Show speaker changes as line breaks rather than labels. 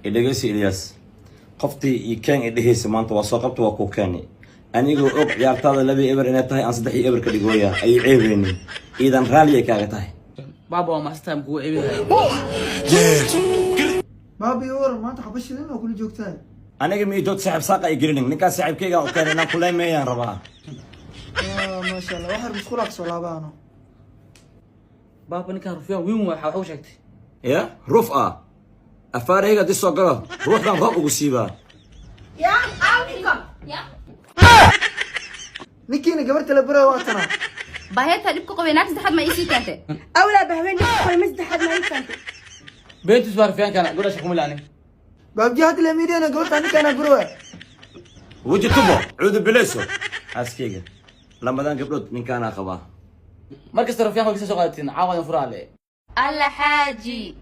Idhegeysi Ilyas, qoftii ii keen i dhehaysa maanta waa soo qabta, waa kuu keeni. Anigoo og ciyaartaada 2-0 inay tahay, aan 3-0 ka dhigooya ayay ceebeynin. Iidan raalli ay kaaga tahay.
Baaba, waa maxsan kugu ceebinayo.
Baabi, waran maanta? Xaba shilin oo kula joogtaa.
Aniga miidood saaxiib saaqa ay gelinin. Ninkaas saaxiibkaygaan u keenay inaan kuleymeeyaan rabaa.
Maasha Allah, waxar musqulaa kasoo laabaano.
Baaba, ninkaan rufyaan weyn waa, waxa u sheegtay.
Ya ruuf ah, afaarahayga haddii soo galo, ruuxdan roob ugu siibaa.
Ya, awninka. Ya.
Ninkiina gabarta la baraa waa tanaa.
Baheeta dhib ku qabay, naag saddexaad ma isii keentay?
Awlaa bahween qoy ma saddexaad ma ii keentay?
Beentus waa rufyaankana gabadha shaqo milani.
Baabji, hadda la miidhiyana gabarta ninkaana barowa.
Weji tubo, cuudu bileyso. Xaaskayga lamadan gabdhood ninkaanaa qabaa.
Mar kasta rufyaanka kisa soo qaadatiin, caawadan furaale.
Alla xaaji.